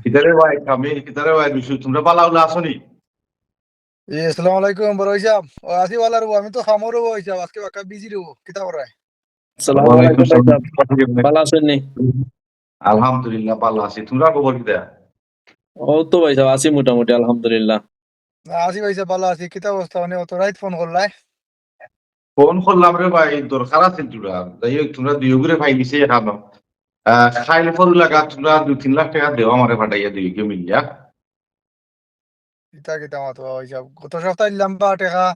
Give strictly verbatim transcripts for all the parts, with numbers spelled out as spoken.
কিতারে ভাই, আমি কিতারে ভাই, বিশু, তোমরা বালা উলা আছো নি? জি, আসসালামু আলাইকুম, বড় ভাই সাহেব। ও, আছি বালা রবো, আমি তো খামো রবো ভাই সাহেব, আজকে বাক্কা বিজি রবো, কিতা করায়? আসসালামু ওয়ালাইকুম আলাইকুম ভাই সালাম। সাহেব, বালা আছেন নি? আলহামদুলিল্লাহ, বালা আছি। তোমরা খবর কিতা? ও তো ভাই সাহেব, আছি মোটামুটি, আলহামদুলিল্লাহ। না, আছি ভাই সাহেব, বালা আছি। কিতা অবস্থা? মানে, অত রাইত ফোন করলায়? ফোন করলাম রে ভাই, দরকার আছে তোরা। যাই হোক, তোমরা দুইওগুরে পাইলিছি এখানো। আহ, খাইল ফরু লাগা, তোমরা দুই তিন লাখ টেকা দেও আমারে পাঠাইয়া দুইওগে মিলিয়া। ইতা কিতা মাতো ভাই সাহেব? গত সপ্তাহে দিলাম বা টেকা,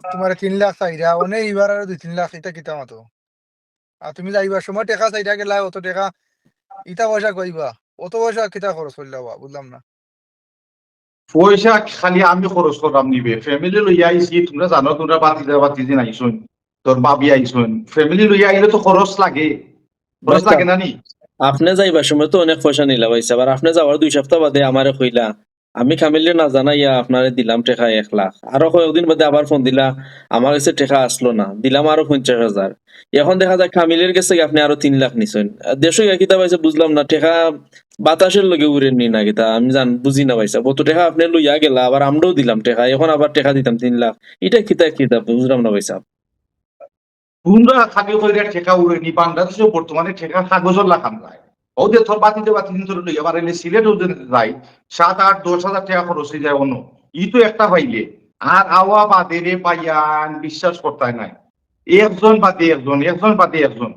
তুমারে তিন লাখ চাইরা, অনে ইবার আরো দুই তিন লাখ, ইতা কিতা মাতো? আর তুমি যাইবার সময় টেকা চাইরা গেলায়, অত টেকা, ইতা পয়সা কইবা, অত পয়সা কিতা খরচ করলা বা, বুঝলাম না। পয়সা খালি আমি খরচ করলাম নিবে, ফ্যামিলি লইয়া আইছি, তোমরা জানো, তোমরা বাতিজা বাতিজিন আইছইন, তোর ভাবি আইছইন, ফ্যামিলি লইয়া আইলে তো খরচ লাগে, খরচ ভাই লাগে সাহেব, না নি? আপনে যাইবার সময় তো অনেক পয়সা নিলা ভাই সাহেব, আর আপনে যাওয়ার দুই সপ্তাহ বাদে আমারে কইলা, আমি কামিলরে না জানাইয়া আপনারে দিলাম টেকা এক লাখ। আরো কয়েকদিন বাদে আবার ফোন দিলা, আমার গেছে টেকা আসলো না, দিলাম আরো পঞ্চাশ হাজার। এখন দেখা যায় কামিলর গেছে গিয়া আপনে আরো তিন লাখ নিছইন। দেশো গিয়া কিতা পাইছে বুঝলাম না, টেকা বাতাসর লগে উড়ের নি না কিতা, আমি জান-, বুঝি না ভাই সাহেব। অত টেকা আপনে লইয়া গেলা, আবার আমরাও দিলাম টেকা, এখন আবার টেকা দিতাম তিন লাখ। ইটা কিতা, কিতা বুঝলাম না ভাই সাহেব। তোমরা খালি কইরা টেকা উড়ের নি, বাংলাদেশো বর্তমানে টেকা কাগজর লাখান যায়। ও যে তোর বাতিজা বাতিজিন তোরে লইয়া বারাইলে সিলেটও যে যায়, সাত আট দশ হাজার টেকা খরচ অই যায় অনো। ই তো একটা পাইলে। আর আওয়া বাদে রে ভাইয়াইন, বিশ্বাস করতায় নায়। একজন বাদে একজন, একজন বাদে একজন।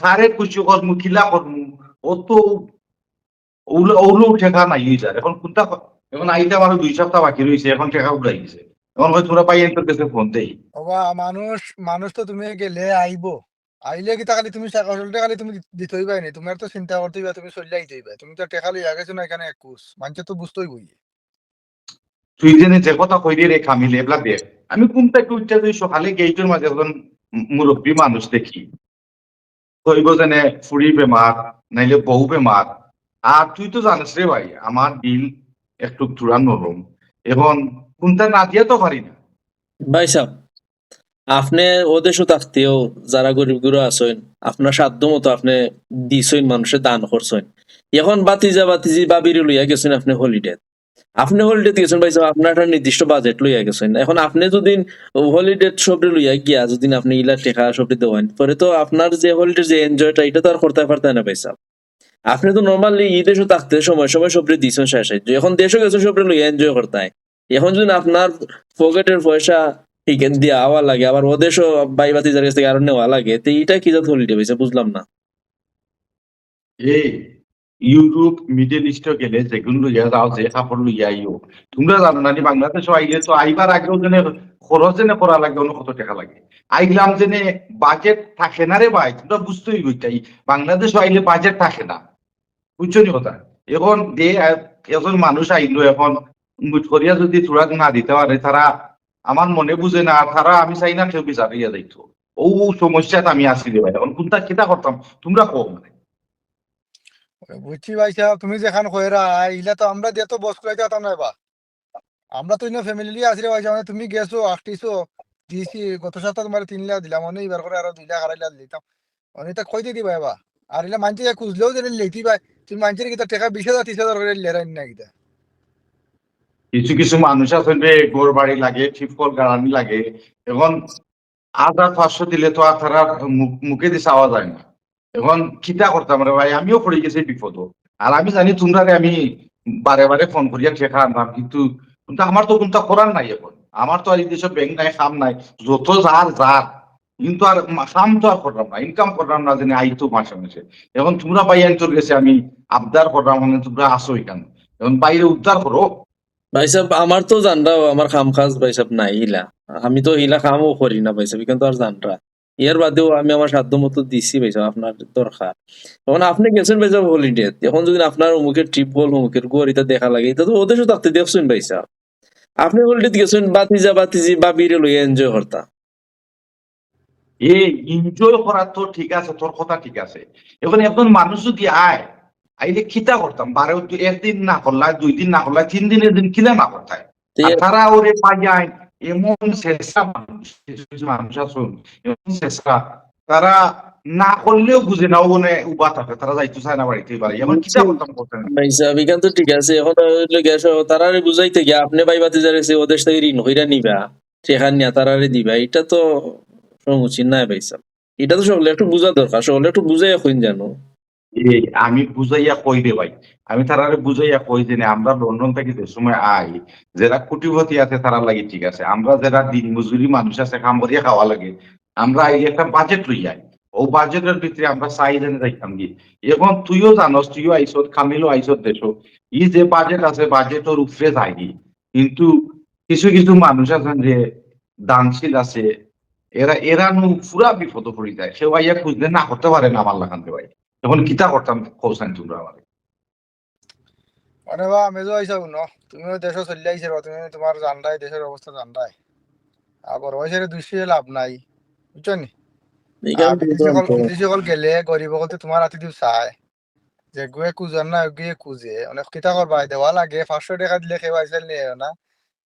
কারে খুশি করমু, কিলা করমু, অত অউলা, অউলা টেকা নাই অই যার। এখন কুনটা ক-, এখন আইতে আমারও দুই সপ্তাহ বাকি রইছে, এখন টেকা উড়াই গেছে। এখন কয় তোমরা ভাইয়াইন্তর গেছে ফোন দেই। ওবা, মানুষ, মানুষ তো তুমি গেলে আইবো। আইলে কিতা খালি তুমি সা-, আসলটা খালি তুমি দি-, দিতে অইবায় নি। তুমার তো চিন্তা করতে অইবা, তুমি চলিয়া আইতে অইবা। তুমি তো টেকা লইয়া গেছো না এখানে একুশ। মানষে তো বুঝতে অইবো ইয়ে। তুই যেনে যে কথা কইরে রে কামিল, এবলা দেখ। আমি কুনটা একটু উঠতে যাই, সকালে গেইটর মাঝে একজন মু-, মুরব্বি মানুষ দেখি। কইবো যেনে ফুড়ি বেমার, নাইলে বউ বেমার। আর তুই তো জানিস রে ভাই, আমার দিল একটু থুড়া নরম। এখন কুনটা না দিয়া তো পারি না। ভাই সাহেব, আপনে অউ দেশো থাকতেও যারা গরিব গুরু আছইন, আপনার সাধ্য মতো আপনে দিছইন, মানষে দান করছইন। এখন বাতিজা বাতিজি ভাবিরে লইয়া গেছইন আপনে holiday। আপনে holiday গেছইন ভাই সাহেব, আপনার একটা নির্দিষ্ট budget লইয়া গেছইন। এখন আপনে যুদি holiday সবরে লইয়া গিয়া যুদি আপনে ইলা টেকা সবরে দেওয়াইন, পরে তো আপনার যে holiday যে enjoyটা, ইটা তো আর করতায় পারতায় না ভাই সাহেব। আপনে তো normally ই দেশো থাকতে সময় সময় সবরে দিছইন সাহায্য। এখন দেশো গেছইন সবরে লইয়া enjoy করতায়। এখন যুদি আপনার পকেটর পয়সা টিকেট দিয়া আওয়া লাগে, আবার অউ দেশো ভাই বাতিজার গেছ থাকি আরো নেওয়া লাগে, তে ইটা কি জাত holiday ভাই সাহেব, বুঝলাম না। এই ইউরোপ, মিডল ইস্টো গেলে যেগুন লইয়া যাও, যে কাপড় লইয়া আইও, তোমরা জানো না নি, বাংলাদেশো আইলে তো আইবার আগেও যেনে খরচ যেনে করা লাগে, অনো কত টেকা লাগে। আইলাম যেনে বাজেট থাকে না রে ভাই, তোমরা বুঝতে অইবো ইটাই, বাংলাদেশো আইলে বাজেট থাকে না, বুঝছো নি কথা? এখন দে, আ, একজন মানুষ আইলো, এখন মুট করিয়া যুদি থুড়া না দিতে পারে, তারা আমার মনে বুঝে না, আর তারা আমি চাই না কেউ বিচার হইয়া যাইতো। ও সমস্যাত আমি আছি রে ভাই, এখন কুনটা কিতা করতাম, তোমরা কও মানে। বুঝছি ভাই সাহেব, তুমি যেখান কইরা, ইলা তো আমরা দিয়া তো বস করাইতে পারতাম না বা। আমরা তো ইনো family লইয়া আছি রে ভাই সাহেব, মানে তুমি গেছো, আটকিছো, দিছি, গত সপ্তাহ তুমারে তিন লাখ দিলাম, মানে ইবার করে আরো দুই লাখ আড়াই লাখ দিতাম। মানে ইতা কই দিবা এবা? আর ইলা মানষে খুঁজলেও যেন লেইতে ভাই, তুমি মানষরে কিতা টেকা বিশ হাজার ত্রিশ হাজার করে লেরাইন না কিতা? কিছু কিছু মানুষ আছইন রে, ঘর বাড়ি লাগে, টিপকল গাড়ানি লাগে। এখন হাজার পাঁচশো দিলে তো আর তারার মুখ, মুখেদি চাওয়া যায় না। এখন কিতা করতাম রে ভাই, আমিও পড়ি গেছি বিপদো। আর আমি জানি তোমরারে আমি বারে বারে ফোন করিয়া টেকা আনতাম, কিন্তু, কিন্তু আমার তো কুনটা করার নাই এখন। আমার তো আর ই দেশো ব্যাংক নাই, কাম নাই, যত যার যার। কিন্তু আর মা-, কাম তো আর করলাম না, ইনকাম করলাম না, যেন আইতো মাসে মাসে। এখন তোমরা ভাইয়াইন্তর গেছে আমি আবদার করলাম, মানে তোমরা আছো এখানে, এখন ভাইরে উদ্ধার করো। ভাই সাহেব, আমার তো জানরা, আমার কাম কাজ ভাই সাহেব নাই হিলা, আমি তো হিলা কামও করি না ভাই সাহেব, ইখান তো আর জানরা। এর বাদেও আমি আমার সাধ্য মতো দিছি ভাই সাহেব, আপনার দরকার। এখন আপনে গেছেন ভাই সাহেব holiday, এখন যুদি আপনার অমুকের trip বল, অমুকের ঘর, ইতা দেখা লাগে, ইতা তো অউ দেশো থাকতে দেখছইন ভাই সাহেব। আপনে holiday গেছেন, বাতিজা বাতিজি ভাবিরে লইয়া enjoy করতা। এ, enjoy করা তো ঠিক আছে, তোর কথা ঠিক আছে। এখন একজন মানুষ যুদি আয়, আইলে কিতা করতাম? বারো, একদিন না করলায়, দুই দিন না করলায়, তিন দিনের দিন কিলা না করতায়? তে আর তারা ওরে পাইয়াইন, এমন শেষরা মানুষ, কিছু কিছু মানুষ আছইন, এমন শেষরা, তারা না করলেও বুঝে না, ও মানে উবা থাকে, তারা যাইতো চায় না বাড়িতে বাড়ি। এখন কিতা করতাম করতাম? ভাই সাহেব, এখান তো ঠিক আছে, এখন অইলো গিয়া সব তারারে বুঝাইতে গিয়া আপনে ভাই ভাতিজারে সে ওদের থেকে ঋণ কইরা নিবা, সেখান নিয়া তারারে দিবা, এটা তো সমুচীন নায় ভাই সাহেব। এটা তো সকলে একটু বুঝা দরকার, সকলে একটু বুঝাইয়া কইন জানো। এই আমি বুঝাইয়া কই রে ভাই, আমি তারারে বুঝাইয়া কই যে না, আমরা লন্ডন থাকি যে সময় আই, যারা কোটিপতি আছে তারার লাগি ঠিক আছে, আমরা যারা দিন মজুরি মানুষ আছে, কাম করিয়া খাওয়া লাগে, আমরা এই একটা বাজেট লই আই, ও বাজেটের ভিতরে আমরা চাই জানি যাইতাম কি। এখন তুইও জানোস, তুইও আইছত, কামিলও আইছত দেশো, এই যে বাজেট আছে, বাজেটের উপরে যায়নি, কিন্তু কিছু কিছু মানুষ আছেন যে দানশীল আছে, এরা এরা নু পুরা বিপদ পড়ি যায়, কেউ আইয়া খুঁজলে না করতে পারে না আমার লাখান রে ভাই। এখন কিতা করতাম কও চাইন তোমরা আমারে? আরে বা, মেজো আইসা হুনো, তুমিও দেশো চলে আইছো, তুমি তোমার জানরায়, দেশের অবস্থা জানরায়। আর বড় ভাইসাবরে দুষিয়া লাভ নাই, বুঝছো নি? এখান আর তো বিদেশি অকল, জানতো। বিদেশি অকল গেলে গরিব অকল তো তোমার আতি দিব চায়, যে গুয়ে কুজার না, গুয়ে কুজে, অনেক কিতা করবা, দেওয়া লাগে, পাঁচশো টেকা দিলে কেউ আইসা নিয়ে না,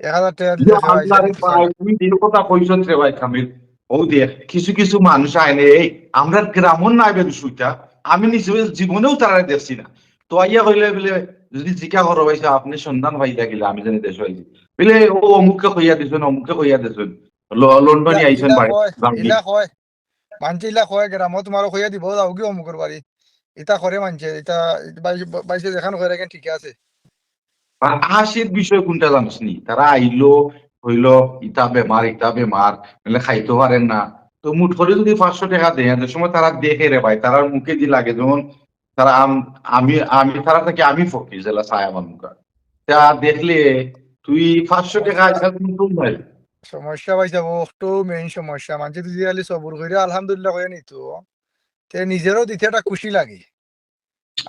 এক হাজার টেকা দিলে কেউ আইসা আল্লাহ রে নিতে ভাই, চায় না। তুমি যে কথা কইছো রে ভাই কামিল, ও দেখ, কিছু কিছু মানুষ আইনে, এই আমরা গ্রামর নাই বেদুসুইতা, আমি নিজে জীবনেও তারারে দেখছি না। তো আইয়া কইলে বলে, যদি জিকা করো ভাই সাহেব, আপনি সন্ধান পাইলা কিলা, আমি জানি দেশ হয়েছি, বলে ও অমুকে কইয়া দিছুন, অমুকে কইয়া দিছুন, ল-, লন্ডনে ইলা, আইছুন ইলা বাড়ি, কয়, বাড়ি। ইলা কয়, মানছে ইলা কয়, গ্রামো তোমারও কইয়া দিব, যাও গিয়ে অমুকর বাড়ি। ইতা করে মানছে, ইতা বাইশে, বাইশে যেখান কইরা কেন ঠিক আছে। আর হাসির বিষয় কোনটা জানোস নি? তারা আইলো, হইলো, ইতা বেমার, ইতা বেমার, নাহলে খাইতে পারেন না। তো মুঠ করে যদি পাঁচশো টেকা দেয়, যে সময় তারা দেখে রে ভাই, তারার মুখে দি লাগে, যেমন তারা আম-, আমি, আমি তারা থাকি আমি ফকির, যেলা চায় আমার মুখা। তা দেখলে তুই পাঁচশো টেকা আজকাল কিন্তু ভাই। সমস্যা ভাই সাহেব, ওটাও মেইন সমস্যা। মানছে তুই খালি সবুর কইরা আলহামদুলিল্লাহ কইয়া নিত, তে নিজেরও দিতে একটা খুশি লাগে।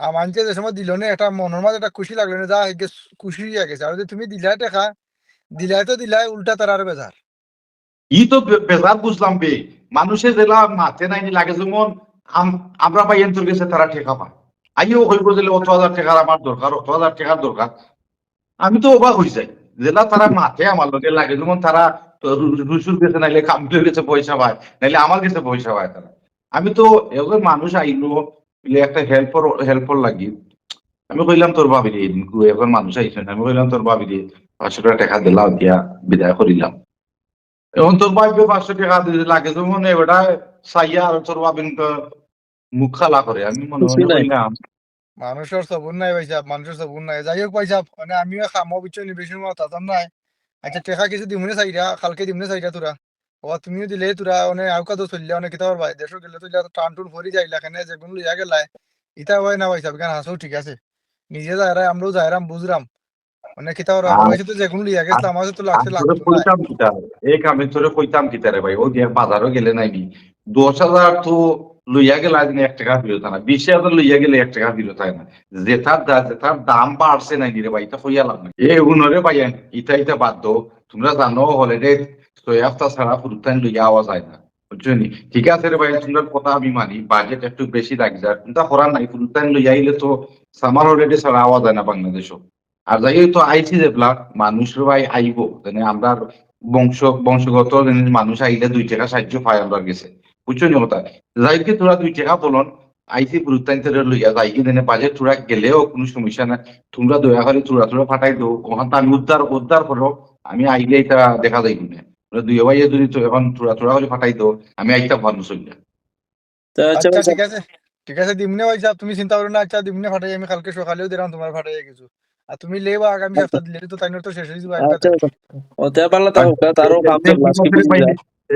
আর মানছে যে সময় দিল না, একটা মনের মাঝে একটা খুশি লাগলো না, যা হয়ে গেছে, খুশি হয়ে গেছে। আর যদি তুমি দিলাই টেকা, দিলাই তো দিলাই, উল্টা তারার বেজার। ই তো বে-, বেজার বুঝলাম বে। মানুষে যেলা মাতে নাই নি লাগে, যেমন আম-, আমরা ভাই এন্তর গেছে তারা টেকা পায়। আইও কইব যে অত হাজার টেকার আমার দরকার, অত হাজার টেকার দরকার। আমি তো অবাক হই যাই। যেলা তারা মাতে আমার লগে লাগে, যেমন তারা তো রু-, রু-, রুসুর গেছে নাইলে কামলের গেছে পয়সা পায়, নাইলে আমার গেছে পয়সা পায় তারা। আমি তো একজন মানুষ আইলো, বলে একটা হেল্পর, হেল্পর লাগি। আমি কইলাম তোর ভাবিরে, এদিন কু-, একজন মানুষ আইছে না, আমি কইলাম তোর ভাবিরে পাঁচশো টেকা দিলাও দিয়া বিদায় করিলাম। এখন তোর ভাবিরে পাঁচশো টেকা দিতে লাগে, তো মনে বেটা চাইয়া আর তোর ভাবিন তো মুখ খালা করে। আমি মনে খুশি মনে নাই। কইলাম, মানুষের সবুর নাই ভাই সাহেব, মানুষের সবুর নাই। যাই হোক ভাই সাহেব, মানে আমিও খামো বুঝছো নি, বেশি সময় তাতাম নাই। আচ্ছা, টেকা কিছু দিমুনে চাইরা, কালকে দিমুনে চাইরা তোরা। ও তুমিও দিলে তোরা, মানে আউকা তো চললে, মানে কিতা ভাই, দেশো গেলে তো ইলা টান টুন ফরি যাইলা, কেনে যেগুন লইয়া গেলায়। ইতা হয় না ভাই সাহেব, কেন হাসো ঠিক আছে। নিজে যাইরা, আমরাও যাইরাম, বুঝরাম। মানে কিতা ওরা, আর আমার কাছে তো যেগুন লইয়া গেছে, আমার কাছে তো লাগছে, আমি তোরে লাগতো না। কইতাম কিতা, এক আমি তোরে কইতাম কিতা রে ভাই, ওই যে বাজারও গেলে নাই নি, দশ হাজার তো লইয়া গেলে আজ এক টেকা ফিরত না, বিশ হাজার লইয়া গেলে এক টেকা ফিরত হয় না। যেটার দা-, যেটার দাম বাড়ছে নাই নি রে ভাই, এটা কইয়া লাভ নাই। এ উনরে ভাই, ইটা ইটা বাদ দাও, তোমরা জানো হলিডে ছয় হাপ্তা ছাড়া ফুরুতাইন লইয়া আওয়া যায় না, বুঝছো নি? ঠিক আছে রে ভাই, তোমরার কথা আমি মানি, বাজেট একটু বেশি লাগি যার, কিন্তু করার নাই, ফুরুতাইন লইয়া আইলে তো সামার হলিডে ছাড়া আওয়া যায় না বাংলাদেশো। আর যাই হোক, তো আইছি যেবলা, মানুষ রে ভাই আইবো, মানে আমরার বংশ, বংশগত জিনিস মানুষ আইলে দুই টেকা সাহায্য পায় আমরার গেছে, বুঝছো নি কথা? যাই হোক, তোরা দুই টেকা বলন, আইছি ফুরুতাইন তোরে লইয়া যাই কি, মানে বাজেট তোরা গেলেও কোনো সমস্যা নাই, তোমরা দয়া করে তোরা তোরা ফাটাই দেও, ওখান তো আমি উদ্ধার, উদ্ধার করো, আমি আইলে এটা দেখা যাইব না। তোরা দুই ভাইয়ে যদি তো এখন তোরা তোরা করে ফাটাই দেও, আমি আইতাম পারবো চলিয়া। তা আচ্ছা আচ্ছা, ভাই সাহেব, ঠিক আছে, ঠিক আছে, দিমুনে ভাই সাহেব, তুমি চিন্তা করো না। আচ্ছা, দিমুনে ফাটাই, আমি কালকে সকালেও দিলাম তোমার ফাটাই কিছু। আর তুমি লেবা আগামী সপ্তাহ দিলে তো তাইনর তো শেষ হয়ে যাবে একটা আচ্ছা তারিখ। ভাই সাহেব। ও তে ভালা থাকো, তা তারও কাম ঠিক চলবে, আজকে আছে রে busy ভাই, যায়।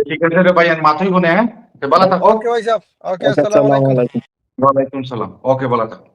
ঠিক আছে রে ভাই, আর মাতই বনে, হ্যাঁ? তে ভালা থাকো। ওকে ভাই সাহেব, ওকে, আচ্ছা, আসসালামু আসসালামু আলাইকুম। আলাইকুম। ওয়ালাইকুম সালাম। ওকে, ভালা থাকো।